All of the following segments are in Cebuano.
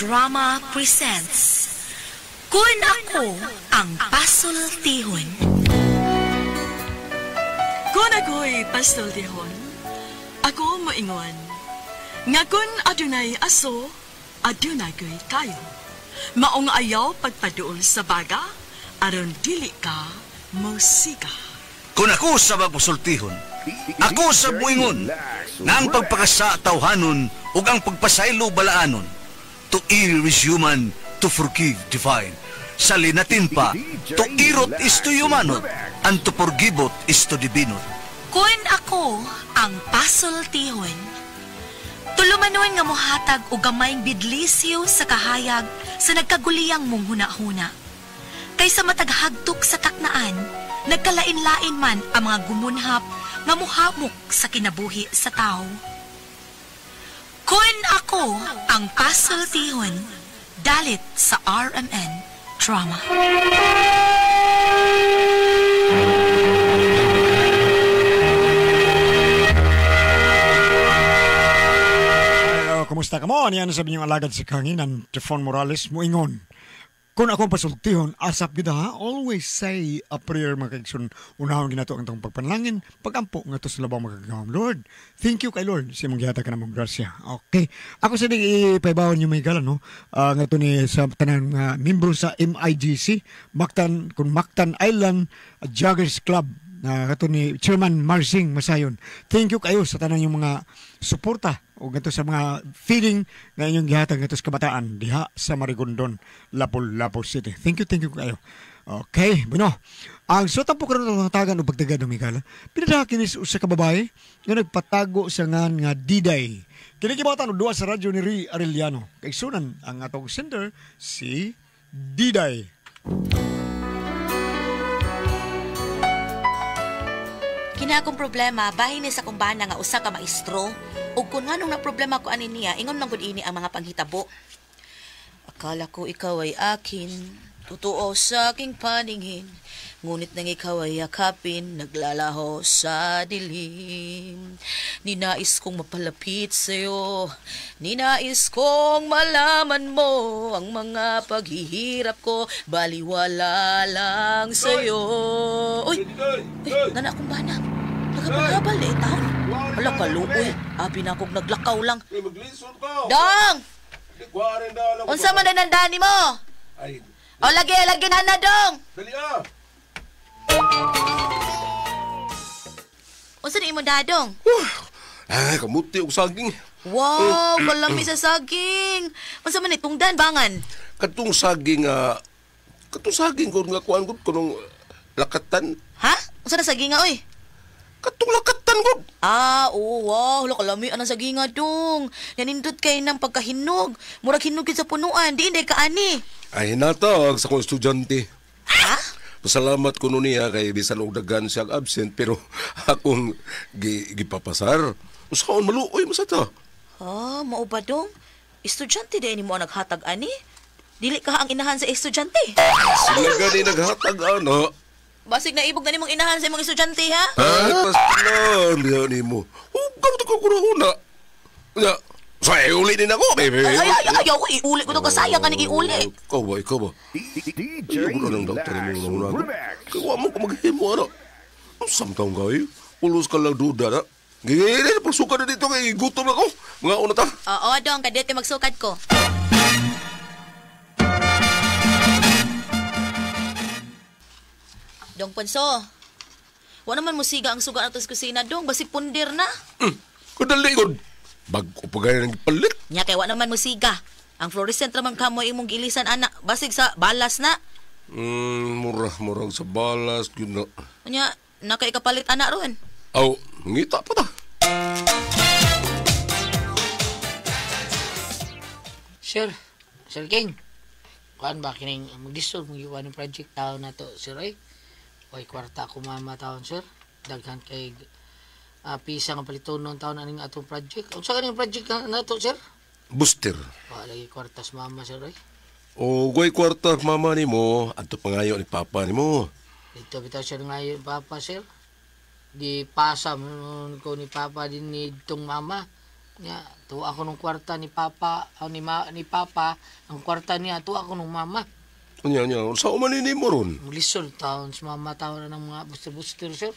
Drama presents Kun Ako Ang Pasultihon. Kun ako'y pasultihon, ako moingon, nga kun adunay aso, adunay ko'y kayo. Maong ayaw pagpaduol sa baga, aron dili ka mosiga. Kun ako sa magpasultihon, ako sa buingon, na ang pagpakasa tawhanon ug ang pagpasaylo balaanon. To err is human, to forgive divine. Sa linatin pa, to irot is to humanot, and to forgiveot is to divinot. Kun ako ang pasultihon, tulumanon nga mohatag og gamayng bidlisyo sa kahayag sa nagkaguliyang mong hunahuna. Kaysa mataghagtok sa taknaan, nagkalain-lain man ang mga gumunhap nga muhamok sa kinabuhi sa tao. Kun ako ang pasultihon, dalit sa RMN Drama. Hello, kumusta ka mo? Niyan sa inyong alagad sa kanginan, Tefon Morales, muingon. Kung akong pasultihon, asap gid ha, always say a prayer mga kaigsoon. Unahon ginato ang tong pagpanalangin, pagampo nga to sa labang makagagahom. Lord, thank you kay Lord sa imong gihatag ka namong grasya. Okay. Ako sa ipaybawan niyo may gala, no? Nga to ni sa tanan nga membro sa MIGC, Mactan, kun Mactan Island Joggers Club, na kato ni Chairman Marsing Masayon. Thank you kayo sa tanan yung mga suporta o ganito sa mga feeling na inyong gihatag ngadto sa kabataan diha sa Marigondon, Lapu-Lapu City. Thank you kayo. Okay, bueno. Ang suot po karon ng tagan o pagdagan ng Migala, pinadaha kinis usa ka babae nga nagpatago sa ngan nga Diday. Kini gibatan og duwa sa radyo ni Ri Arellano. Kaigsunan ang atong sender si Diday. Kina akong problema, bahin ni sa akong bana nga usa ka maestro. Ug kun nganong na problema ko ani niya, ingon man gud ini ang mga panghitabo. Akala ko ikaw ay akin, totoo sa aking paningin. Ngunit nang ikaw ay yakapin, naglalaho sa dilim. Ninais kong mapalapit sa'yo, ninais kong malaman mo ang mga paghihirap ko, baliwala lang sa'yo. Uy, ay, nana akong bana. Nagabal-habal na itaw. Hala, kaluoy. Abi na akong naglakaw lang. Dong! Unsa man na nandani mo? O, lagi, lagi na na, dong! Dali ah! Unsa ni imong dadong? Ay, kamuti og saging. Wow, kalami sa saging. Unsa man ni tungdan bangan? Katong saging katong saging ko nga kuan gud kunong lakatan. Ha? Unsa na saginga oy? Katong lakatan gud. Ah, oo, wow, hala kalami anang saginga dong. Nanindot kay nang pagkahinog. Murag hinog gyud sa punuan, di inday kaani. Ay hinatag sa akong estudyante. Ha? Pasalamat ko nun niya kay bisan og daghan siyang absent pero akong gipapasar. Usaon maluoy mo sa ta. Ah, mao ba dong? Estudyante di ni mo ang naghatag ani? Dili ka ang inahan sa estudyante. Sila gani naghatag ana. Basig na ibog na nimong inahan sa imong estudyante ha? Ay, pastilan diha nimo. Huwag ka kunahuna. Nya, sa iuli din ako, baby. Ay, ay, ay, ayaw ko, iuli ko to. Kasayang ka ning iuli. Ikaw ba, ikaw ba? DJ Ayaw ko na lang daw, tara mo na una ako. Remix. Kaya wa mo ko maghimo, ano? Ang samtang kayo, ulos ka lang duda na. Gigilin, pagsuka na dito, kay gutom na ko. Mga una ta. Oo, dong, kadete magsukad ko. Dong Ponso, wa naman musiga ang suga nato sa kusina, dong. Basig pundir na. Kadali ko. Bago pa gaya ng palit. Nya kay wa naman musiga. Ang fluorescent raman kamoy imong gilisan anak. Basig sa balas na. Murah-murah sa balas yun na. Nya, nakaikapalit anak ron. Aw, ngita pa ta. Sir, Sir King, kuan ba kining mag-dissolve mo yung project tao na to, sir ay? Oy, kwarta ako mama taon, sir. Daghan kay pisa nga palitonon taon aning atong project. Unsa kaning project na to, sir? Booster. Wala lagi kwarta sa mama, sir ay. O, goy kwarta mama nimo, adto pangayo ni papa nimo. Dito bitaw sir ngayon papa, sir. Di pasa mo ko ni papa din ni itong mama. Nya, tuwa ako nung kwarta ni Papa, o ni, ma, ni Papa, ang kwarta niya, tuwa ako nung mama. Unya, unya, unsa man ni mo ron? Mulisod taon sa mama taon na ng mga booster-booster, sir.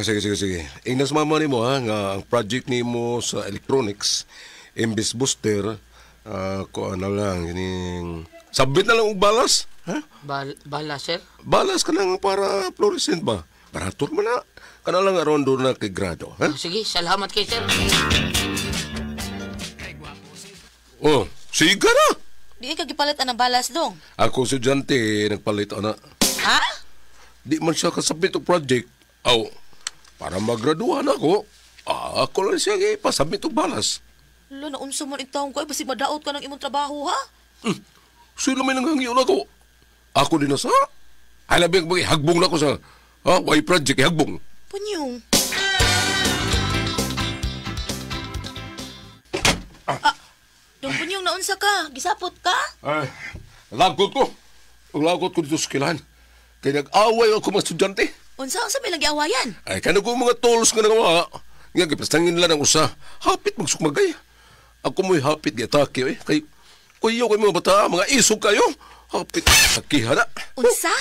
Sige, sige, sige. Ingnas mama nimo ha, nga ang project nimo sa electronics, imbis booster, kuan na lang, kining sabit na lang og balas, ha? Bala, sir? Balas ka lang para fluorescent ba? Barato man na. Kana lang around doon na kay grado, ha? Oh, sige, salamat kay sir. Oh, sige na! Di ka gipalit ang balas dong. Ako estudyante, nagpalit ana. Ha? Di man siya kasabit og project. Aw, para magraduhan ako, ako lang siya ipasabit og balas. Lo, naunsa man intawon ko ay basig madaot ka ng imong trabaho, ha? Sila may nanghangiyon ako. Ako din na sa. Ay, labi, hagbong na ako sa, ha? Way project, hagbong. Punyong. Dong Punyong, naunsa ka? Gisapot ka? Ay, lagot ko. Ang lagot ko dito sa kilahan. Kaya nag-away ako mga estudyante. Unsa, unsa may lagi awayan? Ay, kano ko mga tools nga nagawa. Nga, gipastangin nila ng usa. Hapit magsukmagay. Ako mo'y hapit giatake, eh. Kay, kuyo kayo mga bata, mga isog kayo. Hapit, sakiha na. Unsa?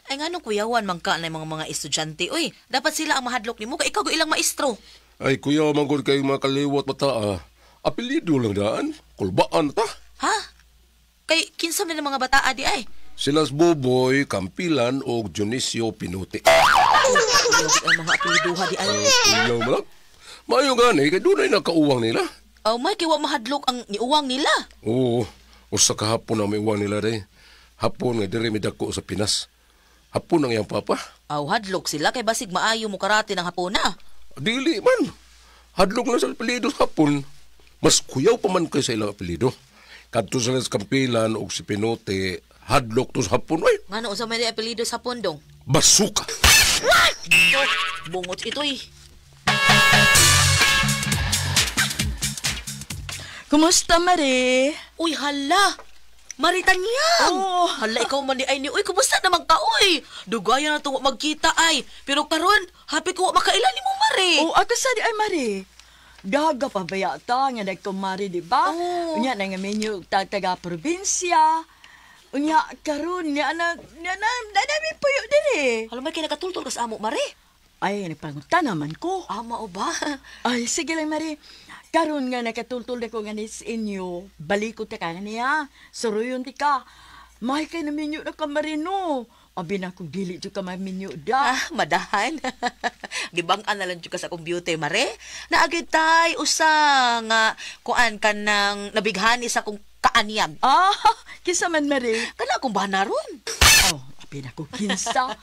Ay, nga nung kuyawan man ka na yung mga estudyante. Uy, dapat sila ang mahadlok nimo kay ikaw ilang maestro. Ay, kuya, manggod kayo mga kaliwat bata, ah. Apelyido lang daan. Kulbaan ta. Ha? Kay kinsa man ang mga bata di ay? Sila Buboy, Kampilan o Dionisio Pinuti. Ang mga apelyiduha di ay. Kuyaw mo lang. Maayo nga ni, kay doon ay nakauwang nila. Oh, may kay wa mahadlok ang niuwang nila. Oo, usa ka hapon ang may uwang nila day. Hapon nga diri midako sa Pinas. Hapon ang iyang papa. Aw, hadlok sila kay basig maayo mo karate ng hapon na. Dili man. Hadlok na sa apelyido sa hapon. Mas kuyaw pa man kay sa ilang apelyido. Kadto sila sa Kampilan og si Pinote, hadlok to sa hapon. Ay, Ngano unsa may apelyido sa hapon dong? Basuka. What? Bungot itoy. Kumusta, Mari? Uy, hala! Maritanyang! Oh. Hala, ikaw man ni ay ni. Uy, kumusta naman ka, uy? Dugayan na ito magkita, ay. Pero karon, happy ko makaila ni mo, Mari. Oh, ako sa di ay, Mari. Gaga pa ba yata nga nagkumari, di ba? Oh. Unya na nga menu taga probinsya. Unya, karon niya na, niya na, nadami puyo diri. Hala, may kinakatultol ka sa amo, Mari. Ay, nagpanguta naman ko. Ama o ba? Ay, sige lang, Mari. Karon nga nakatultol na ko nga ni sa inyo, baliko ta ka niya. Suruyon ti ka. May kay naminyo na ka, Mari, no. Abi na kung dili jud ka maminyo da. Ah, madahan. Gibang-an na lang jud ka sa computer, Mare. Naagid tay usa nga kuan ka nang nabighani sa kong kaanyag. Ah, kinsa man, Mari? Kana akong bana ron. Oh, abi na ko kinsa.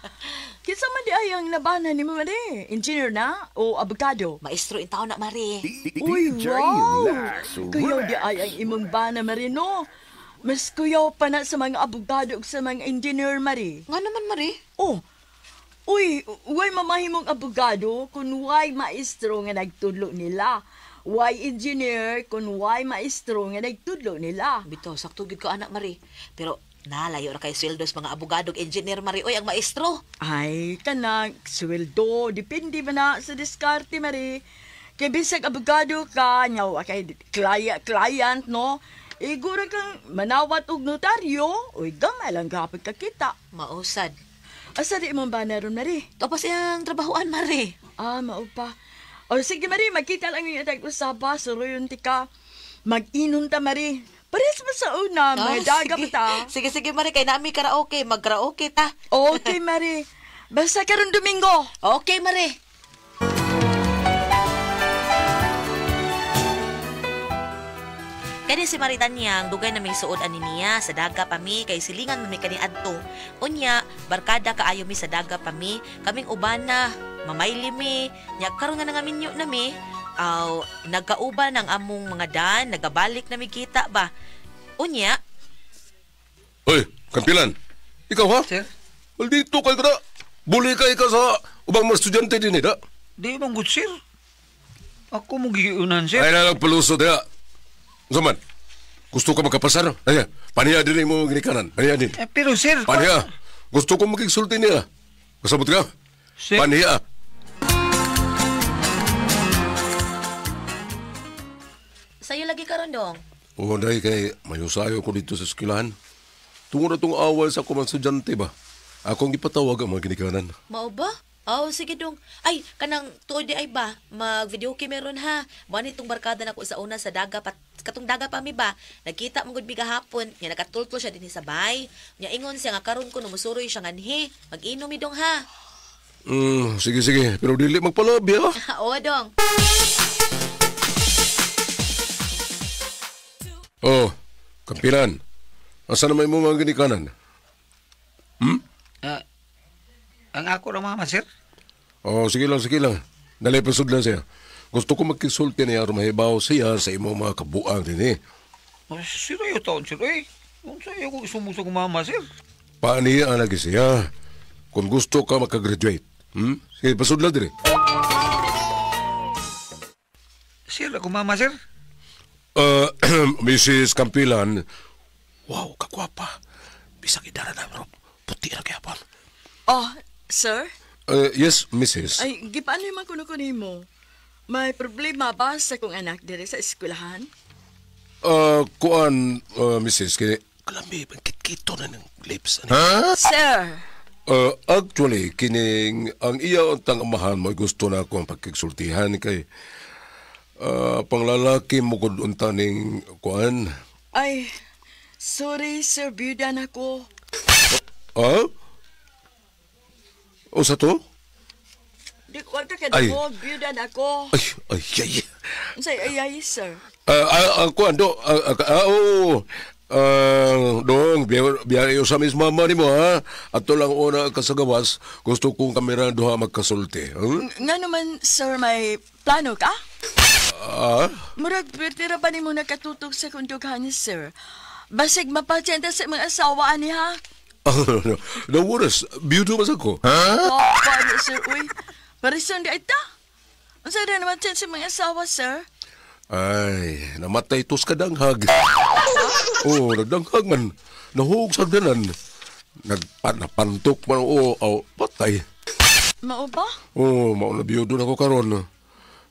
Kinsa man di ay ang nabana ni mo, Mari? Engineer na o abogado? Maestro in taon na, Mare. Uy, wow! Kuyaw di ay ang imong bana, Mari, no? Mas kuyaw pa na sa mga abogado ug sa mga engineer, Mari. Nga naman, Mare. Oh, uy, way mamahimong abogado kung way maestro nga nagtudlo nila. Way engineer kung way maestro nga nagtudlo nila. Bitaw, sakto gid ka anak, Mare. Pero nalayo ra kay sweldo sa mga abogado ug engineer, Mare. Uy, ang maestro. Ay, kanang sweldo, depende ba na sa diskarte, Mari. Kay bisag abogado ka, nyaw, kay client, no? Iguro kang manawat og notaryo, uy, gamay lang gapit ka kita. Mausad. Asa di imong bana ron, Mari? Tapos iyang trabahoan, Mare. Ah, mao pa. O sige, Mari, magkita lang yung tag usaba, suruyon ti ka. Mag-inom ta, Mari. Pares pa sa una, may daga pa ta. Sige, sige, Mare. Kay nami karaoke. Mag-karaoke ta. Okay, Mari. Basta karon Domingo. Okay, Mare. Kani si Maritanyang, dugay na may suod ani niya sa daga pa mi kay silingan mi kani adto. Unya, barkada kaayo mi sa daga pa mi, kaming ubana, mamayli mi, nya karon nga nangaminyo na mi, aw nagkauban ang among mga dan, nagabalik na mi kita ba. Unya, Hoy, Kampilan. Ikaw ha? Sir? Well, dito kay kada. Buli ka ikaw sa ubang mga estudyante din eh, da. Di man good, sir. Ako mo giunan, sir. Ay na lang paluso diha. Unsa man? Gusto ka magkapasar? Ay, paniya din mo ginikanan. Paniya din. Eh, pero sir, Paniya. Gusto ko magigsulti niya. Kasabot ka? Sir? Paniya. Sa'yo lagi karon dong. Oo, dahil kay mayusayo ko dito sa eskwelahan. Tungod na itong awal sa akong mga estudyante ba? Akong ipatawag ang mga ginikanan. Mao ba? Oh, sige dong. Ay, kanang tuod di ay ba? Mag-video kay meron ha. Mo ni tong barkada nako sa una sa daga pat katong daga pa mi ba? Nagkita man gud mi gahapon. Nya nakatultol siya dinhi sa bay. Nya ingon siya nga karon ko numusuroy siya nganhi. Mag-inom mi dong ha. Sige, sige. Pero dili magpalabi, ha? Oo dong. Oh, Kampilan. Asa na may mo mga ginikanan? Ang ako na mama, sir. Oh, sige lang, sige lang. Dali, pasud lang siya. Gusto ko magkisulti niya aron mahibaw siya sa imong mga kabuang din eh. Oh, sir, ayaw taon, sir. Eh, unsa ayaw kong isumong sa kong mama, sir? Paaniya lagi siya. Kung gusto ka makagraduate. Sige, pasud lang dire. Sir, ako mama, sir. Mrs. Kampilan. Wow, kakwapa. Bisag idara na, bro. Puti na kaya pa. Oh, sir? Yes, Mrs. Ay, gipaano yung mga kuno mo? May problema ba sa kong anak dire sa eskwelahan? Kuan, Mrs. Kaya, kalami, kitkito na ng lips. Ha? Sir! Actually, kining ang iya untang amahan mo gusto na ako ang pagkigsultihan kay panglalaki mo gud unta ning kuan. Ay, sorry sir, byuda na ko. Ah? O sa to? Di ko ka kadungog, byuda na ko. Ay, ay, ay. Unsay ay ay, sir? Kuan do, oo. Dong, biya sa mis mama nimo ha. Ato lang una ka sa gawas, gusto kong kamera duha magkasulti. Nga naman, sir, may plano ka? Ah? Murag, pwede ra ba nimo nakatutok sa kundughan, sir? Basig mapasyenta sa mga asawa ani ha? Oh, no, no worries. Beauty mas ako. Ha? Oh, paano, sir? Uy, parison di ita. Unsa na naman sa mga asawa, sir? Ay, namatay tos ka danghag. Oh, nagdanghag man. Nahug sa danan. Napantok man, oo, oh, patay. Mao ba? Oh, mao na biyudo na ko karon.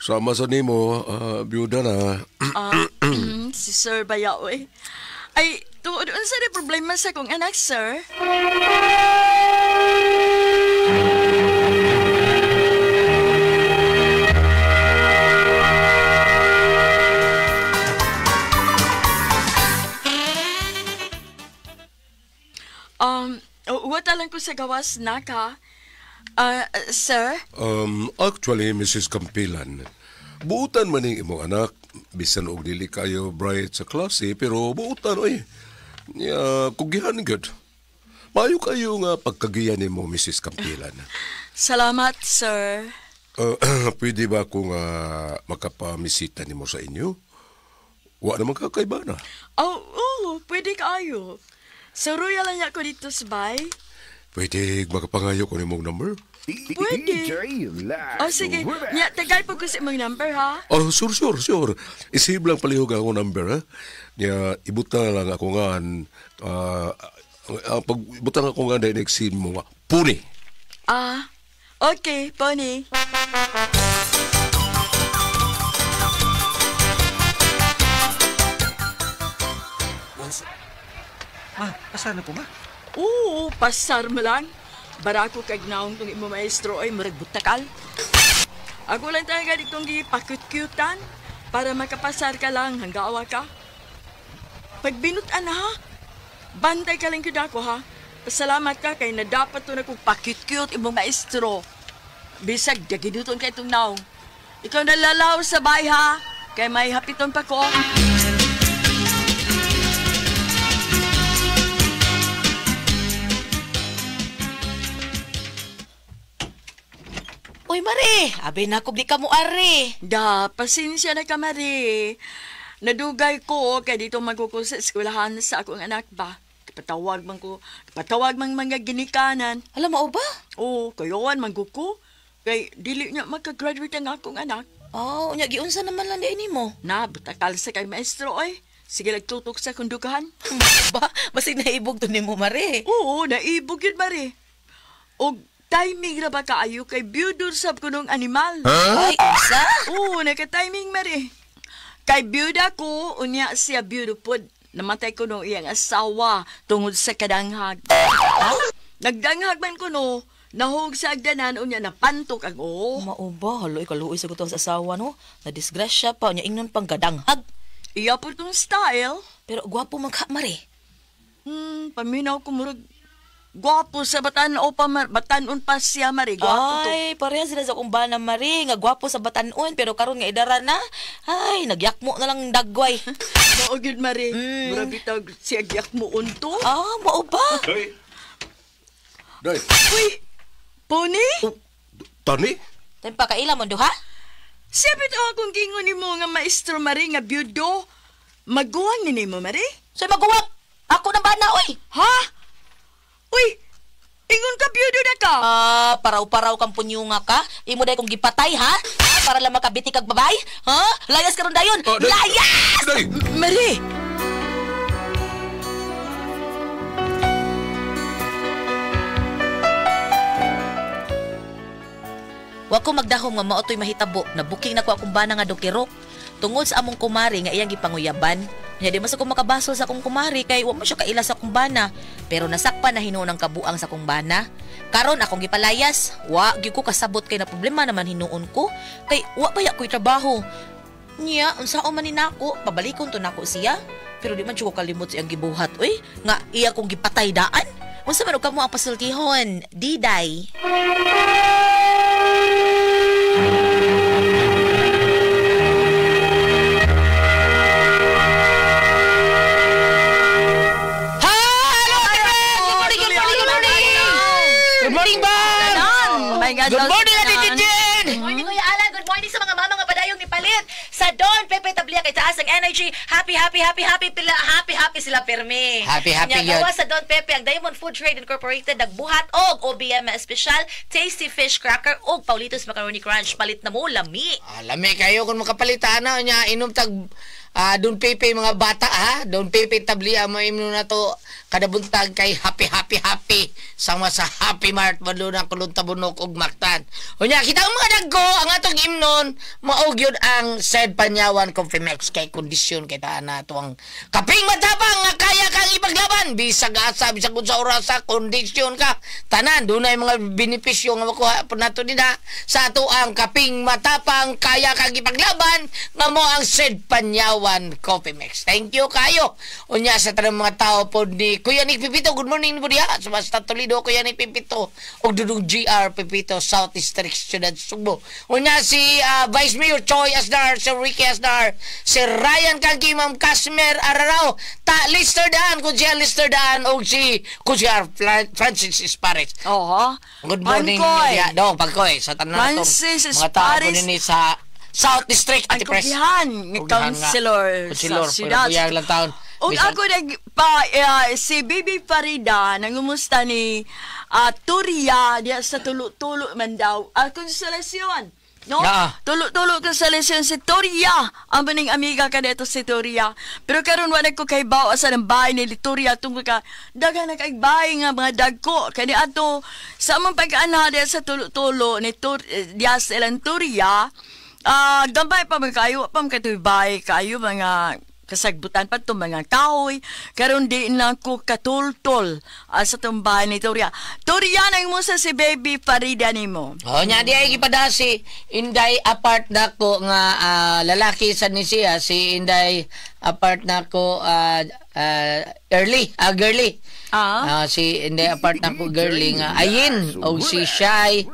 Sama sa nimo, biyuda na. Si Sir Bayaw eh. Ay, tuod unsa di problema sa kong anak, sir? Wata lang ko sa gawas na ka. Sir? Actually, Mrs. Kampilan, buutan man ning imong anak. Bisan og dili kayo bright sa klase, pero buutan, oy. Ya, kugihan gud. Maayo kayo nga pagkagiyan nimo, Mrs. Kampilan. Salamat, sir. Pwede ba kung makapamisita nimo sa inyo? Wa naman kakaiba na. Oh, oh, pwede kayo. Sa Royal lang niya ko dito sa bay. Pwede makapangayo ko nimong number? Pwede. Oh, sige. Nya, tagay po ko sa imong number, ha? Oh, sure, sure, sure. Isip lang palihog akong number, ha? Nya, ibutang lang ako nga, pag ibutang ako nga dahil next scene mo nga, Puni. Ah, okay, Pony. Ma, pasar na ko, ma? Oo, pasar mo lang. Barako kag naong tong imo maestro ay murag butakal. Ako lang talaga ditong gipakut-cutan para makapasar ka lang hangga awa ka. Pagbinutan na ha, bantay ka lang gyud ako ha. Pasalamat ka kay nadapat to na kong pakut-cute imong maestro. Bisag daginuton kay itong naong. Ikaw nalalaw sa bay ha, kay may hapiton pa ko. Uy, Mari, abi na ko di ka mo ari. Da, pasensya na ka, Mari. Nadugay ko kay dito magukol sa eskwelahan sa akong anak ba. Kapatawag man ko, kapatawag man mga ginikanan. Alam mo ba? Oo, kayawan man ko. Kay dili niya makagraduate ang akong anak. Oh, unya giunsa naman lang di mo. Na, butakal sa kay maestro oy. Sige nagtutok sa kundukahan. Ba, basig naibog to nimo Mare. Oo, naibog yun, Mare. Og timing ra ba kaayo kay byudo sab kunong animal. Ay, unsa? Oo, naka-timing, Mare. Kay byuda ko, unya siya byudo pod. Namatay ko nung iyang asawa tungod sa kadanghag. Ha? Nagdanghag man ko no, nahug sa agdanan, unya napantok ang oo. Mao ba, haloy kaluoy sa gutong sa asawa no. Nadisgrasya pa unya ingnon pang gadanghag. Iya po tong style. Pero gwapo man ka, Mare. Paminaw ko murag gwapo sa batan-o pa, batan-on pa siya, Mare. Gwapo to. Ay, pareha sila sa akong bana, Mare. Nga gwapo sa batan-on, pero karon nga idara na. Ay, nagyakmo na lang dagway. Mao gyud, Mare. Murag bitaw siya gyakmoon to. Ah, mao ba? Day. Day. Uy, Pony? Oh, Tani? Time pa kaila mo duha? Siya bitaw akong gingon nimo nga maestro, Mare, nga byudo. Maguwang ni nimo, Mare? Soy maguwang. Ako nang bana, oy. Ha? Uy, ingon ka byudo na ka. Ah, paraw-paraw kang punyunga ka. Imo day kong gipatay, ha? Ha? Para lang makabiti kag babay? Ha? Layas karon dayon. Oh, day. Layas! Day. Mare! Wa ko magdahom nga mao to'y mahitabo. Nabuking na ko akong bana nga dokirok. Tungod sa among kumari nga iyang gipanguyaban. Nya di man sa ko makabasol sa akong kumari kay wa man siya kaila sa akong bana. Pero nasakpan na hinuon ang kabuang sa akong bana. Karon akong gipalayas. Wa gyud ko kasabot kay na problema naman hinuon ko kay wa pa ya ko'y trabaho. Nya unsaon man ni nako, pabalikon to nako siya. Pero di man jud ko kalimot sa iyang gibuhat oy, nga iya kong gipatay daan. Unsa man og kamo ang pasultihon, Diday? Hello, Good morning, good morning, good morning! Good morning, Bob! My God, Good morning, Ate Jen! Good morning, Kuya Alan. Good morning sa mga mama nga padayong ni Palit. Sa Don Pepe Tablia kay taas ang energy. Happy, happy, happy, happy, pila, happy, happy sila pirmi. Happy, happy Nya, yun. gawa sa Don Pepe ang Diamond Food Trade Incorporated nagbuhat og OBM Special, Tasty Fish Cracker og Paulitos Macaroni Crunch. Palit na mo, lami. Lami kayo kung makapalitan na niya inom tag Don Pepe mga bata ha. Don Pepe Tablia mo imno na to kada buntag kay happy happy happy sama sa Happy Mart Madluna Kulon Tabunok ug Mactan. Unya kita ang mga dagko ang atong imnon mao gyud ang said Panyawan Coffee Mix kay kondisyon kay taan na ato ang kaping matapang nga kaya kang ipaglaban bisag asa bisag unsa orasa kondisyon ka tanan dunay mga benepisyo nga makuha po nato nila sa ato ang kaping matapang kaya kang ipaglaban nga mo ang said Panyawan Coffee Mix. Thank you kayo. Unya sa tanang mga tao po ni Kuya Nick Pipito, good morning po diha sa Basta Toledo, Kuya Nick Pipito og Dudong GR Pipito, South District, Ciudad Sugbo. Unya si Vice Mayor Choi Asnar, si Ricky Asnar, si Ryan Kangki, Ma'am Casmer Ararao, ta Lister Daan, Kuya Lister Daan og si Kuya Francis Espares. Oo. Good morning Pangkoy. diha. Dong, Pangkoy sa tanan natong Francis mga tao po Espares. nini sa South District, Ang Ate Pres. kugihan nga councilor Councilor, sa siyudad. Pero lang taon. Og ako si Bibi Farida nangumusta ni Turia diya sa tulo-tulo man daw. Konsolasyon. No? Tulo-tulo konsolasyon si Turia. Ang maning amiga ka dito si Turia. Pero karon wala ko kay bawa sa nang bahay ni Turia tungkol ka daghan na kay bahay nga mga dagko kani ato sa among pag-ana diya sa tulo-tulo ni diya sa ilang Turia. Gambay pa man kayo, pa man katoy bahay kayo mga kasagbutan pa itong mga kahoy. Karon di na ko katultol sa itong bahay ni Toria. Toria, nang mo sa si Baby Farida nimo. Oh, nya di ay gipada si Inday apart nako nga lalaki sa ni siya si Inday apart nako early, girly. Si Inday apart nako girly nga ayin og si Shai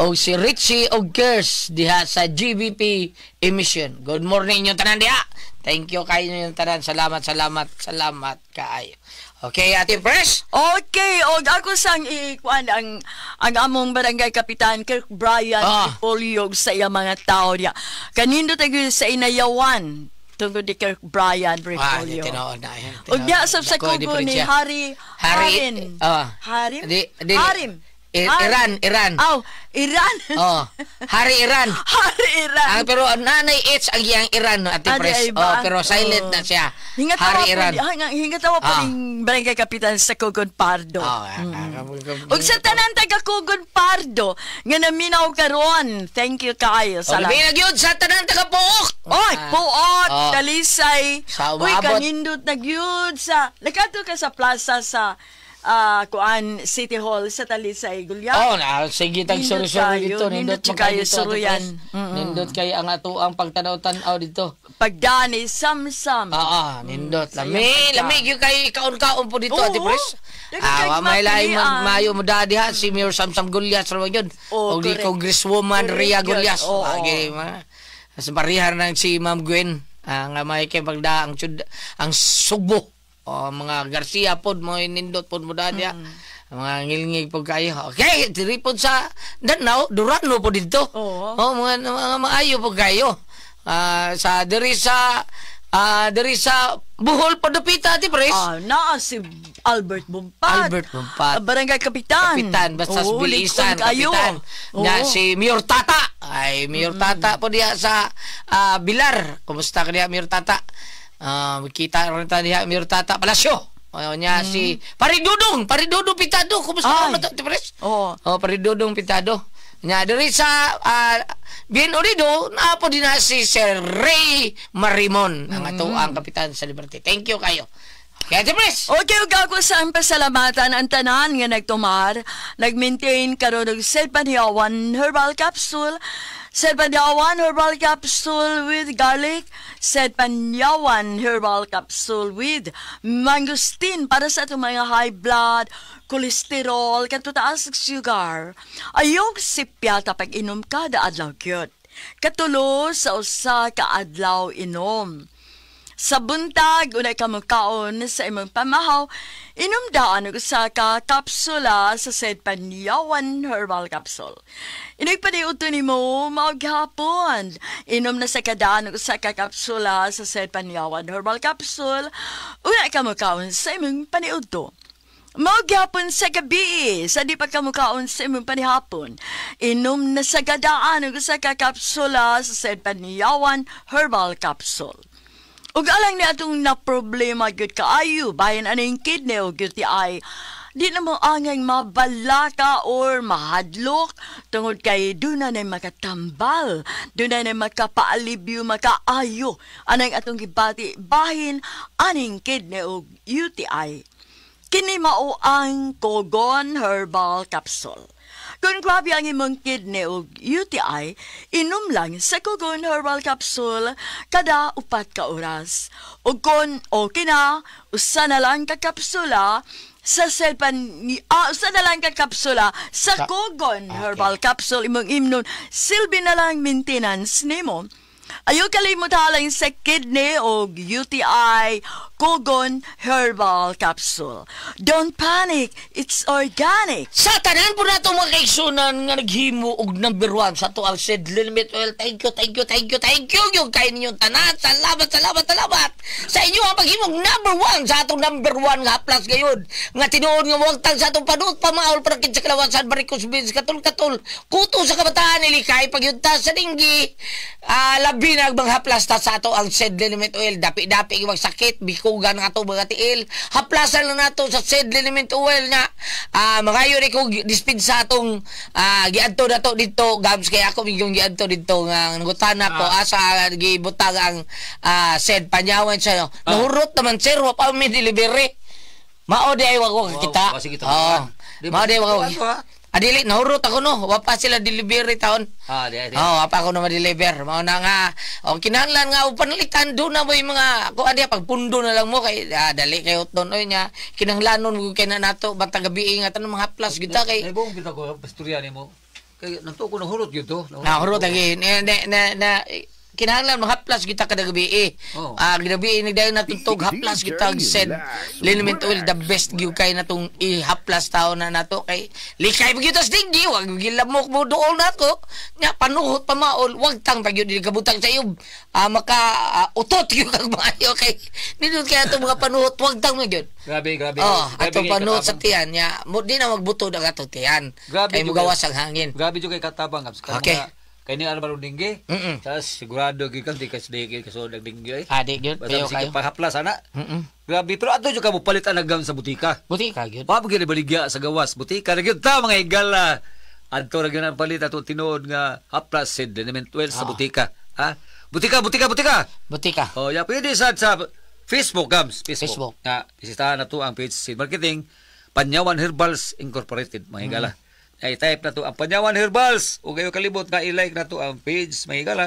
og si Richie og Gers diha sa GBP Emission. Good morning inyong tanan diha. Thank you kayo inyong tanan. Salamat, salamat, salamat kaayo. Okay, Ate Pres? Okay, og ako sang ikuan ang among barangay kapitan Kirk Brian Ipoliog sa iyang mga tao niya. Kanindo tayo sa inayawan tungod ni Kirk Brian Repolyo. Tinuod na. Og niya sab sa kugo ni Harry Harim. Harim? Harim. Iran, Iran. Aw, Iran. Oh, Hari Iran. Hari Iran. Ah, pero nanay H ang iyang Iran, no, Ate Adi Pres. ay ba? Oh, pero silent Oo. na siya. Hinga Hari tawa Iran. Po, hinga tawa po Ah. ning barangay kapitan sa Kugon Pardo. Oh, Ug sa tanan taga Kugon Pardo nga naminaw karon. Thank you kaayo. Oh, labi na gyud sa tanan taga Puok. Oy, Puot, Oh. Talisay. Sa Uy, umabot. kanindot na gyud sa nakato ka sa plaza sa kuan City Hall sa Talisay, Gulya. Oh, na sige tag Nindot suri-suri kayo, dito, nindot nindot man kayo dito, Ate suruyan. Pres. Nindot kay ang atuang pagtanaw-tanaw dito. Pagdani samsam. Ah, nindot. Sayang Lami, pagka. lami gyud kay kaon-kaon po dito, Oo. Ate Pres. Daghan kay Ah, wa may lain mapilian. mayo mo diha si Mayor Samsam Gulyas ra man yun. Oo, Og di correct. Congresswoman Correct Ria yun. Gulyas. Oo. Agi mga sa parihar ng si Ma'am Gwen nga may kay pagda ang syud, ang Subo. O mga Garcia pod mo nindot pod mo diha. Mga ngilngig pod kayo. Okay, diri pod sa Danao, Durano pod dito. Oo. Oh, mga maayo pod kayo. Sa diri sa diri sa Bohol pod dupita, Ate Pres. Ah, naa si Albert Bumpat. Albert Bumpat. Barangay Kapitan. Kapitan, basta Oo, bilisan, likon kayo. kapitan. Na Oo. si Mayor Tata. Ay, Mayor Tata po diha sa Bilar. Kumusta ka diha, Mayor Tata? Kita rin ta diha, Mayor Tata Palacio. O niya si Paridudong, Paridudong Pitado. Kumusta ka Ay. na to, Ate Pres? Oo. Oh, Paridudong Pitado. Nya diri sa Bien Unido, naa po din na si Sir Ray Marimon, ang atoang kapitan sa Liberty. Thank you kayo. Okay, Ate Pres. Okay, ug ako sa ang pasalamatan ang tanan nga nagtumar, nag-maintain karon og Selpanyawan Herbal Capsule, Selpanyawan Herbal Capsule with garlic, Selpanyawan Herbal Capsule with mangosteen para sa atong mga high blood, cholesterol, kadto taas og sugar. Ayog sipyata pag inom kada adlaw gyud. Katulo sa usa ka adlaw inom. Sa buntag, unay ka mukaon sa imong pamahaw, inom daan og usa ka kapsula sa Sedpanyawan Herbal Capsule. Inig paniudto nimo mao gihapon. Inom na sa kadaan og usa ka kapsula sa Sedpanyawan Herbal Capsule, unay ka mukaon sa imong paniudto. Mao gihapon sa gabi, sa di pa ka mukaon sa imong panihapon. Inom na sa gadaan og usa ka kapsula sa Sedpanyawan Herbal Capsule. Ug alang ni atong na problema gyud kaayo bahin aning kidney o UTI. Di na mo angay mabalaka or mahadlok tungod kay doon na makatambal, doon na makapaalibyo, makaayo anang atong gibati bahin aning kidney o UTI. Kini mao ang Kogon Herbal Capsule. Kung grabe ang imong kidney o UTI, inom lang sa Kogon Herbal Capsule kada 4 ka oras. O kung okay na, usa na lang ka kapsula sa usa na lang ka kapsula sa Kogon Herbal Capsule imong imnon. Silbi na lang maintenance nimo. Ayaw kalimutalang sa kidney o UTI, Kogon Herbal Capsule. Don't panic, it's organic. Sa tanan po nato mga kaigsunan nga naghimo og number 1 sa ato ang Sid Limit Oil. Thank you, thank you, thank you, thank you. Yung kayo ninyong tanan. Salamat, salamat, salamat. Sa inyo ang paghimog number 1 sa atong number 1 nga plus gayon. Nga tinuod nga muwagtang sa atong panuot pamaol para sa kalawasan barikos bins katul-katul. Kuto sa kabataan ilikay pagyunta sa dinggi. Labi na ang mga haplas ta sa ato ang Sid Limit Oil. Dapi-dapi yung magsakit, bikugan nga ato mga tiil. Haplasan lang nato sa Sid Limit Oil nga mga yun ko dispensa atong giadto na to dito gams kay ako yung giadto dito nga nangutana ko asa gibutang ang Sed Panyawan siya. Nahurot naman sir, wa pa mi delivery. Mao di ay wa ko kakita. Oh, Mao di wa ko. Adili, nahurot ako no. Wa pa sila delivery taon. Di. Oh, wa pa ako na ma-deliver. Mao na nga. O kinahanglan nga og panalitan do na mo yung mga kuan diha pagpundo na lang mo kay dali kay utnon oy nya. Kinahanglanon mo kay na nato bantang gabi nga tanong mga plus gyud ta kay Naibong kita ko pastorya nimo. Kay nanto ko nahurot gyud to. Nahurot lagi na na na Kinahanglan mahaplas kita kada gabi eh. Oh. Ah, gabi ni dayon natugtog haplas kita og Seed Liniment Oil, the best gyud kay natong ihaplas taon na nato kay likay gyud tas dinggi, wag gilamok mo dool nato. Nya panuhot pa maol, wag tang pagyud dili kabutang sa iyo. Ah, maka utot gyud kag maayo kay nindot kay atong mga panuhot, wag tang gyud. Grabe, grabe. Oh, Grabe atong kay panuhot sa katabang. tiyan nya mo di na magbutod ang atong tiyan. Grabe Kay jud mugawas ang hangin. Grabe jud kay katabang Gabs. Kay Okay. Kay ni ano ba dingge? Sas sigurado gyud kang di ka di ka sulod ng dingge. Ah, di gyud. Basta Payo sige kayo. pahaplas ana. Grabe, pero ato jud ka mo palit ang gam sa butika. Butika gyud. Pa gyud baligya sa gawas butika ra gyud ta mga higala. Adto ra gyud ang palit ato tinuod nga haplas Seed Liniment Oil sa butika. Ha? Butika, butika, butika. Butika. Oh, ya pwede sa Facebook gams, Facebook. Facebook. Nga bisitahan na to ang page Seed Marketing Panyawan Herbals Incorporated, mga higala. Ay type na to ang Panyawan Herbals o kayo kalibot nga i-like na to ang page, mga higala.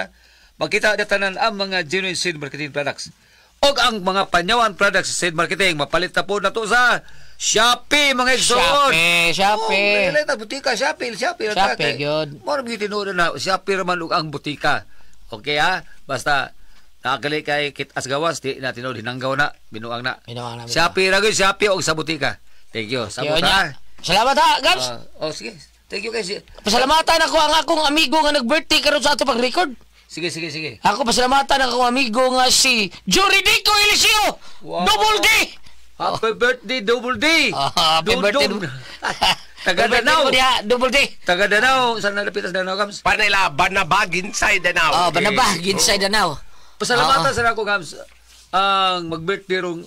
Makita na tanan ang mga genuine Seed Marketing products. Og ang mga Panyawan products sa Seed Marketing mapalit na po na to sa Shopee, mga igsoon. Shopee, Shopee. Oh, na butika, Shopee, Shopee. Shopee, gyud. Moro gyud tinuod na Shopee ra man ug ang butika. Okay ha? Basta nakakali kay kit as gawas di na tinuod hinanggaw na, binuang na. Binuang na, binuang. Shopee ra gyud, Shopee og sa butika. Thank you. Sabot Yun ha. niya. Salamat ha, Gabs. Oh, sige. Thank you guys. Pasalamatan ako ang akong amigo nga nag-birthday karon sa ato pag-record. Sige, sige, sige. Ako pasalamatan ang akong amigo nga si Juridico Eliseo. Wow. Double D. Happy birthday, Double D. Ah, happy birthday. Dudong. Taga Happy birthday Danau. mo diha, Double D. Taga Danau. Saan nalapit sa Danau, Gams? Panila, banabag inside Danau. Oh, banabag inside Danau. Pasalamatan sa ako, Gams, ang mag-birthday rong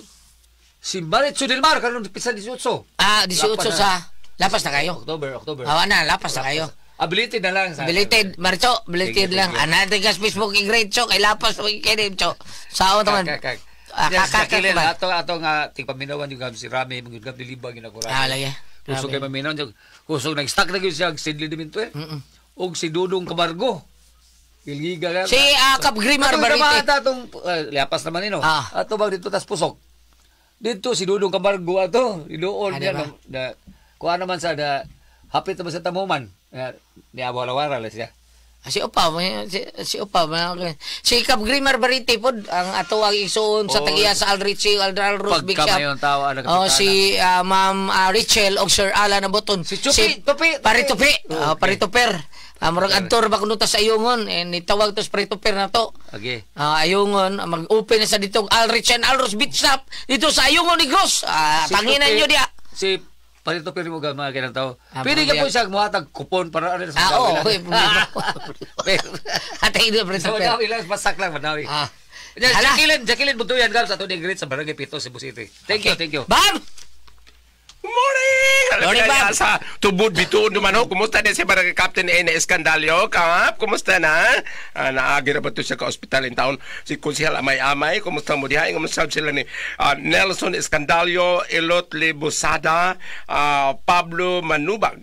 si Maritzo Del Mar, karon pisa 18. Ah, 18 Lapas na. sa lapas na kayo. October, October. Awa na, lapas na kayo. Ability na lang. Sa Belated, Maricho, belated Thank you, lang. thank you. Anate ka sa Facebook i-grade cho, kay lapas mo kay cho. Sao naman? Kak, kak. Ah, Yes, kak, kak, Jacqueline, man. ato ato nga tigpaminawan yung si Rami mga gab dilibag yun ako Rami. Ah, lagi. Kusog Rami. kay maminaw kusog nag-stuck na gyud siya og Sidley Diminto eh. Og si Dudong Camargo. Iliga ka. Si Kap Grimar Atong Barite. naman atong liapas naman nino. Ah. Ato bang dito tas pusok. Dito si Dudong Camargo ato, iduol Ah, niya di ba? no, da kuha naman sa da hapit naman sa tamuman. Ni awala-wala lang siya. Ah, si Opa, si Opa, si Kap Grimar Barite pod ang ato ang igsuon sa Oh. tagiya sa Aldrich Aldral Rose Big Shop. Pagkamayon tao ang Oh, kapitana. si Ma'am Rachel og Sir Alan Aboton. Si Chupi, Tupi, Tupi. Paritupi, Oh, okay. Parituper. Murag adtor ba kuno ta sa ayungon eh, nitawag to sa Parituper na to. Okay. Ah, ayungon mag-open na sa dito Aldrich and Alros Beach Shop dito sa Ayungon Negros. Ah, Si tanginan Tupi- nyo diya. Si Parito pero mo mga ganang tao. Ah, Pwede ka mga po siya muhatag kupon para ano sa Ah, oo. Manawi lang. Ate ino Sa Parituper. Manawi lang, basak lang Manawi. Ah. Yan, Hala. Jacqueline, Jacqueline Buntuyan, Gabs, ato ni Great sa Barangay Pito, Cebu City. Thank you, thank you. Bam! Morning! Morning, Alam Bob. sa tubod bituon naman ho. Kumusta na si Barangay Captain N. Escandalio? Kap, kumusta na? Ah, naagi ra ba to siya ka ospital in town? Si Konsehal Amay-Amay, kumusta mo diha? Kumusta sila ni Nelson Escandalio, Elot Lebosada, Pablo Manubag.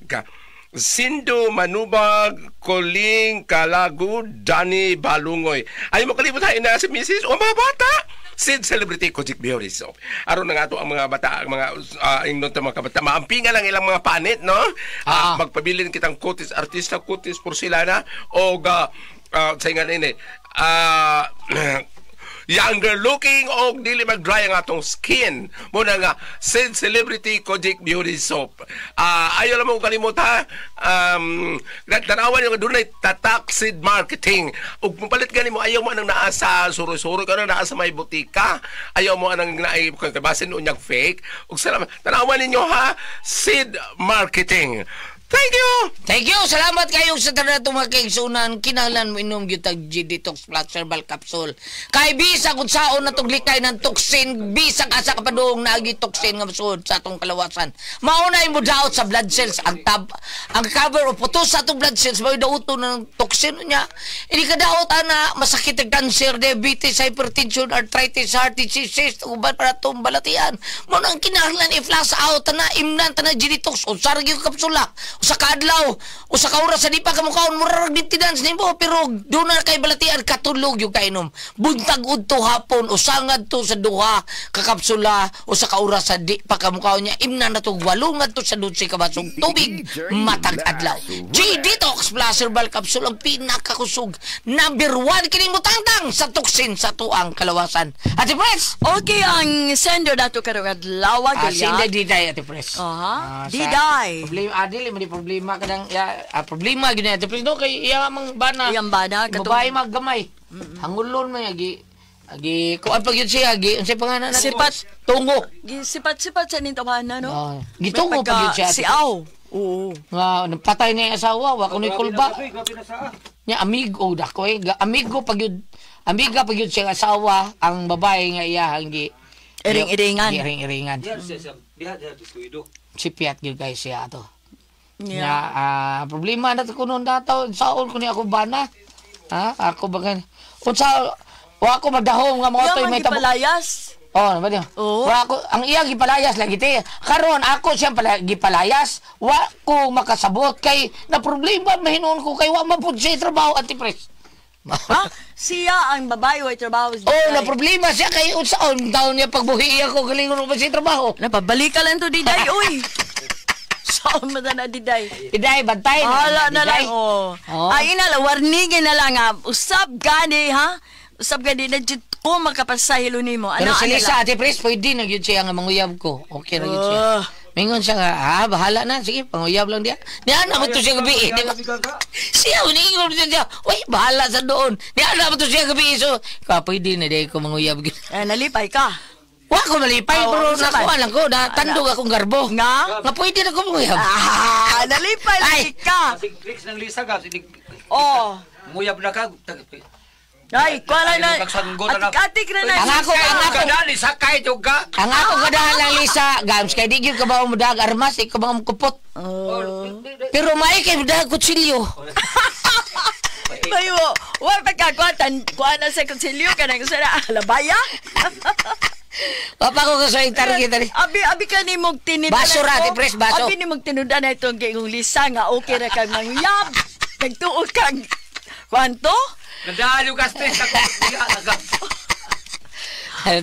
Sindo Manubag, Coling Kalagu, Danny Balungoy. Ay mo kalibot tayo na si Mrs. O mga bata! Sid Celebrity Kojik Bioriso. Aron na nga to ang mga bata, ang mga ingnon ta mga kabata. Maampinga lang ilang mga panit, no? Magpabilin kitang kutis artista, kutis porcelana o sa ingan ini. Younger looking o dili mag-dry ang atong skin. Muna nga, Sid Celebrity Kojic Beauty Soap. Ayaw lang mo kalimot ha. Tanawan yung dunay tatak Sid Marketing. Ug mupalit gani mo, ayaw mo anang naa sa suro-suro ka na naa sa may butika. Ayaw mo anang naay basin unyag fake. Ug salamat. Tanawan ninyo ha, Sid Marketing. Thank you! Thank you! Salamat kayo sa tanan itong mga kaigsunan. Kinahanglan mo inom gyud tag G-Detox Plus Herbal Capsule. Kay bisa kung saon na tong likay ng toxin, bisa ka sa kapadung naagi toxin nga masuod sa atong kalawasan. Mauna mo daot sa blood cells ang tab ang cover o putos sa atong blood cells mao dauto ng toxin niya. Ini ka daot ana masakit ang cancer, diabetes, hypertension, arthritis, heart disease, uban para atong balatian. Mao nang kinahanglan i-flush out na imnan ta na G-Detox. Unsa ra gyud kapsula? Usa ka adlaw, usa ka oras sa di pa ka mukaon, murag maintenance nimo, pero doon na kay balatian katulog yung kainom. Buntag udto hapon, usangad to sa duha ka kapsula, usa ka oras sa di pa ka mukaon niya, imna na to 8 ngadto sa 12 ka basong tubig matag adlaw. G Detox Plus Herbal Capsule ang pinakakusog number 1 kini mutangtang sa toksin sa tuang kalawasan. Ate Pres. Okay, ang sender nato karong adlaw Sender Diday, Ate Pres. Aha. Diday. Problema adili man problema kadang ya, problema gyud ni Ate Pres no kay iya mang bana. Iyang bana katong babae maggamay. Hangulon man agi agi kuan pa gyud siya agi unsay pangalan na sipat tungo. Sipat-sipat sa ning tawanan no. Gitungo pa gyud siya. Si Aw. Oo. Nga napatay na yung asawa, wa kunoy kulba. Nya amigo dako eh, amigo pa gyud. Amiga pa gyud siya asawa ang babae nga iya ang gi iring-iringan. Iring-iringan. Si Piat gyud kay siya ato. Yeah. Na problema na ko noon dato saon ko ni ako bana. Ha? Ako bagan. Unsa wa ako magdahom nga mga toy may tabo. Gipalayas. Oh, ba niyo? Wa ako ang iya gipalayas lagi ti. Karon ako siya pala gipalayas. Wa ko makasabot kay na problema mahinuon ko kay wa man pud siya trabaho Ate Pres. Ha? Siya ang babae way trabaho. Oh, na problema siya kay unsaon taon niya pagbuhi ako galingon ko pa siya trabaho. Napabalik ka lang to Diday oy. Saan mo na Diday? Diday, bantay. Hala na lang, oh. Ay, inala, warningin na lang, ha. Usap gani, ha? Usap gani na dyan ko makapasahilo ni mo. Pero si Lisa, Ate Pres, pwede na yun siya nga manguyab ko. Okay na yun siya. Mingon siya nga, bahala na. Sige, panguyab lang diya. Niya na mo to siya gabi. Siya, uningon siya. Uy, bahala sa doon. Niya na mo to siya gabi. So, pwede na dahil ko manguyab. Nalipay ka. Wa ko malipay, pero nakuha lang ko, natandog akong garbo. Nga? Nga pwede na ko manguyab. Nalipay lagi ka. Sig ng Lisa ka. Oh. Nguyab na ka. Ay, kuala na. Atik-atik na na. Ang ako, ang ako. Kadali, sakay ka. Ang ako kadahan lang, Lisa, Gams, kay di gyud ka ba mudag armas, di ka ba mukupot. Pero may kay mudag kutsilyo. Mayo, wa pa ka kuan, kuan na sa kutsilyo kanang sa labaya. Papa ko sa target ani. Abi ka ni mog tinid. Baso ra, Ate Pres, baso. Abi ni mog tinudan na itong gayong Lisa nga okay ra kag mangyab. Nagtuo kag kwanto? Nadalo ka stress ako.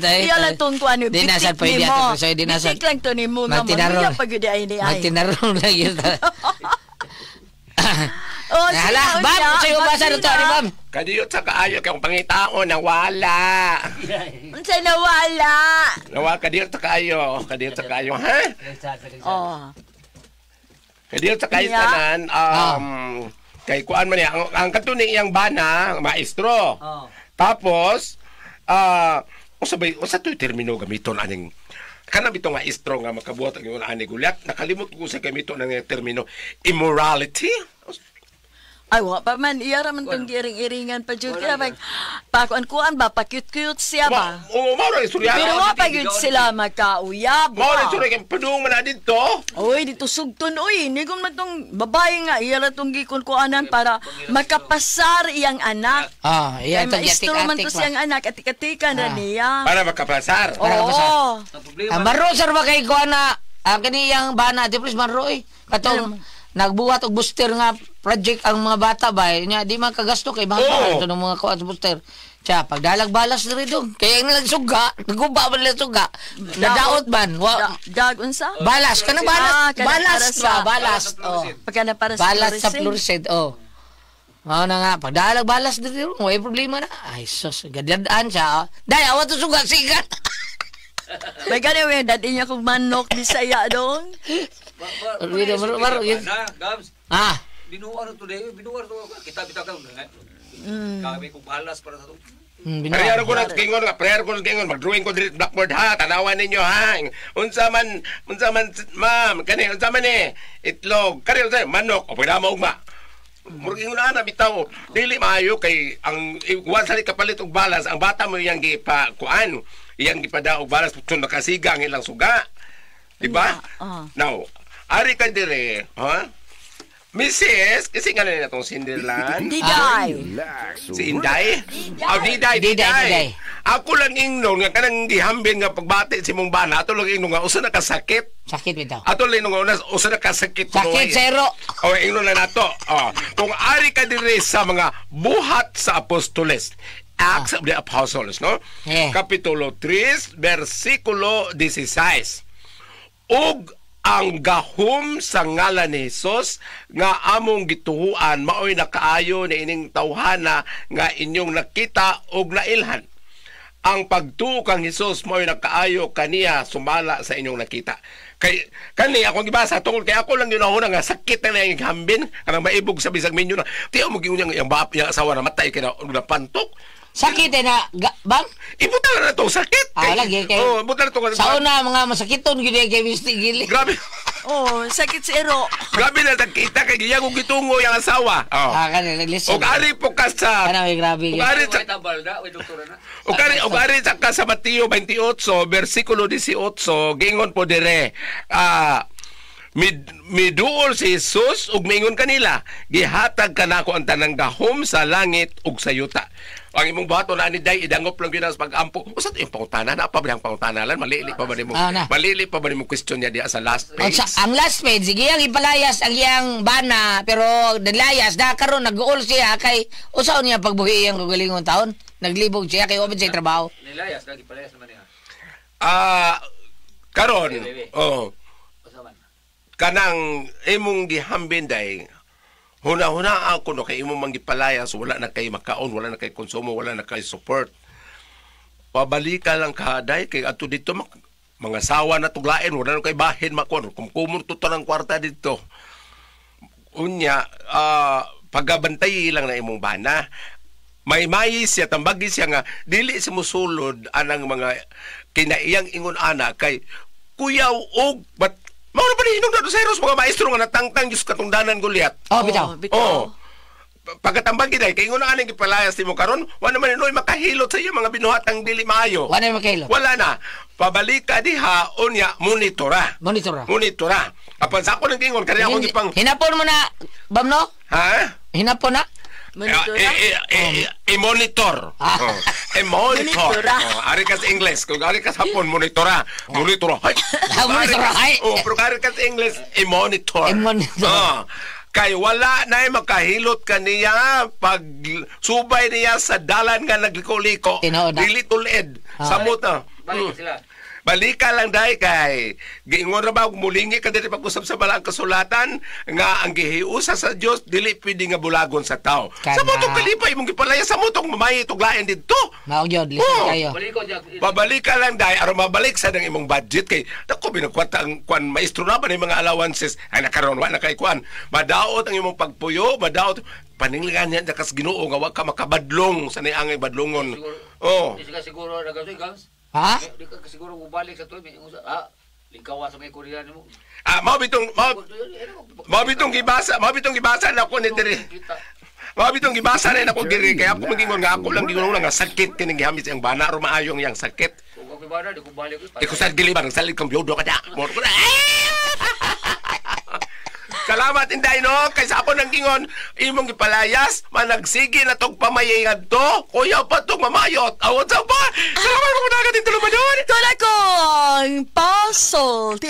Iya lang tong kuan. Di nasad pwede Ate Pres, di nasad. Bitik lang to ni mo nga mangyab pag gyud ay ni ay. Magtinarong lang yun. Oh, hala, bam, sa'yo basa na to, ani bam. Kadiyot sa kaayo kay akong pangitaon nawala. Unsa nawala? Nawala kadiyot sa kaayo, kadiyot sa kaayo, ha? Oh. Kadiyot sa kaayo tanan, kay kuan man niya ang kadto ni iyang bana, maestro. Tapos usa bay usa toy termino gamiton aning kanang bitong maestro nga makabuhat ang ingon ani gulyat, nakalimot ko sa gamiton ang termino immorality. Ay, wa pa man. Iya raman tong giring-iringan pa dyan. Kaya mag, pakuan-kuan ba, pa-cute-cute siya ba? Oo, mao ra istorya. Pero wa pa yun sila magkauyab. Mao ra istorya kay padung man na dito. Oy, dito sugton. Oy, nigon man tong babae nga. Iya ra tong gikon-kuanan para makapasar iyang anak. Ah, iya tong maestro man to siyang anak. Atik-atikan ra niya. Para makapasar. Oo. Maro sir ba kay kuan na ang kaniyang bana, di please maro eh. Katong nagbuhat og booster nga project ang mga bata ba nya di man kagasto kay mahal oh. Ito ng mga kuan sa booster. Tsa pagdalag-balas diri dong kay ang lang suga, naguba man lang suga. Nadaot man. Wa dag unsa? Balas kanang balas, balas ba balas. Oh. Pagka na para sa balas sa fluorescent oh. Mao na nga pagdalag-balas diri dong, way problema na. Ay sus, gadadaan siya. Day awa to suga sigat. May gani we dati niya kog manok Bisaya dong. Ah. Binuar to day, binuar to kita bitaw ka. Kami kog balas para sa to. Prayer ko na kingon nga, prayer ko na kingon, mag-drawing ko diri blackboard ha, tanawan ninyo ha. Unsa man ma'am, kani unsa man ni? Itlog, kani unsa manok, o pwede maugma. Murag ingon ana bitaw, dili maayo kay ang wa sa kapalit og balas, ang bata mo iyang gipa kuan, iyang gipada og balas tun nakasiga ang ilang suga. Di ba? Now, ari ka dire, ha? Mrs. Kasi nga na itong Cinderland. Diday. Si Inday? Oh, Diday, Diday, Diday. Diday. Ako lang ingnon nga kanang gihambin nga pagbati si mong bana. Ato lang ingnon nga usa na kasakit. Sakit bitaw. Ato lang ingnon nga usa na kasakit. Sakit zero. O, ingnon na nato. Oh, kung ari ka diri sa mga buhat sa apostoles, Acts of the Apostles, no? Yeah. Kapitulo 3, versikulo 16. Ug ang gahom sa ngalan ni Hesus nga among gituhuan maoy nakaayo ni ining tawhana nga inyong nakita ug nailhan. Ang pagtuo kang Hesus maoy nakaayo kaniya sumala sa inyong nakita. Kay kani akong gibasa tungod kay ako lang ginahuna nga sakit na iyang hambin kanang maibog sa bisag minyo na. Tiyo mo giunyang iyang bap iyang asawa na matay kay na napantok. Sakit eh na, bang? Ibutan na tong sakit. Ah, lagi kay. Oh, ibutan na tong Sa una, mga masakiton, gyud kay Misty Gili. Grabe. Oh, sakit si Ero. Grabe na nakita kay giyang og gitungo yang asawa. Oh. Ah, kanila, listen. Og ari po ka sa Kana, may grabe. Og ari sa og ari sa ka sa Mateo 28 versikulo 18 gingon po dire. Miduol si Jesus ug miingon kanila, gihatag kanako ang tanang gahom sa langit ug sa yuta. Ang imong buhaton na ni day idangop lang gyud sa pag-ampo. Usa to yung pangutana na pa ba ang pangutana lan malili pa ba nimo? Malili pa ba nimo question niya diha sa last page? Sa, ang last page sige ang ipalayas ang iyang bana pero nalayas na karon nag-uol siya kay usaon niya pagbuhi iyang kagalingon taon. Naglibog siya kay open sa trabaho. Nilayas lagi palayas naman niya. Karon oh. Kanang imong gihambin day huna-huna ako no kay imong manggipalayas wala na kay makaon, wala na kay konsumo, wala na kay support. Pabalika lang ka day kay adto dito mga sawa na tuglain, wala na kay bahin makuan, kumkumon to tanang kwarta dito. Unya, pagabantay lang na imong bana. May-mayi siya, tambagi siya nga dili si musulod anang mga kinaiyang ingon ana kay kuyaw og bat mao na pa ni hinungdan sa Eros mga maestro nga natangtang Diyos katungdanan Goliath. Oh, bitaw. Oh. Pagkatambag gid kay ingon na aning gipalayas nimo karon, wa naman inoy makahilot sa iyo mga binuhatang dili maayo. Wa na makahilot. Wala na. Pabalika diha unya monitora. Monitora. Monitora. Apan sa ako nang gingon kani akong gipang Hinapon mo na, bam no? Ha? Hinapon na? I-monitor. I-monitor. Ari ka sa English. Kung ari ka sa Hapon, monitora. Monitora. Hay! Monitora. Hay! Oh, pero ari ka sa English, i-monitor. I-monitor. Kay wala na makahilot kaniya pag subay niya sa dalan nga nagliko-liko. Dili tuled. Samot na. Balik sila. Balika lang dahil kay giingon ra ba og mulingi ka diri pag-usab sa balang kasulatan nga ang gihiusa sa Dios dili pwede nga bulagon sa tao. Sa motong kalipay imong gipalaya sa motong mamayi tuglain didto. Mao gyud listen kayo. Pabalika lang dahil aron mabalik sa nang imong budget kay dako binagkwata ang kuan maestro na ba ni mga allowances ay nakaron wa na kay kuan. Madaot ang imong pagpuyo, madaot paninglingan niya kas Ginoo nga wa ka makabadlong sa niangay badlongon. Oh. Di siguro nagasoy gams. Ha? Di ka siguro mubalik sa tuig. Ah, lingkawa sa may Korea nimo. Ah, mao bitong gibasa na ako ni diri. Mao bitong gibasa na ako diri kay ako magingon nga ako lang gingon nga sakit kining gihamit siyang bana ro maayo ang iyang sakit. Kung ako bana di ko balik. Iko sad giliban ang salig kang byodo ka da. Salamat Inday no kay sa ako nang gingon imong gipalayas managsige na tog pamayay ngadto kuya pa tog mamayot awon sa pa. Salamat mo dagat tulumanon. Kung akong pasultihon.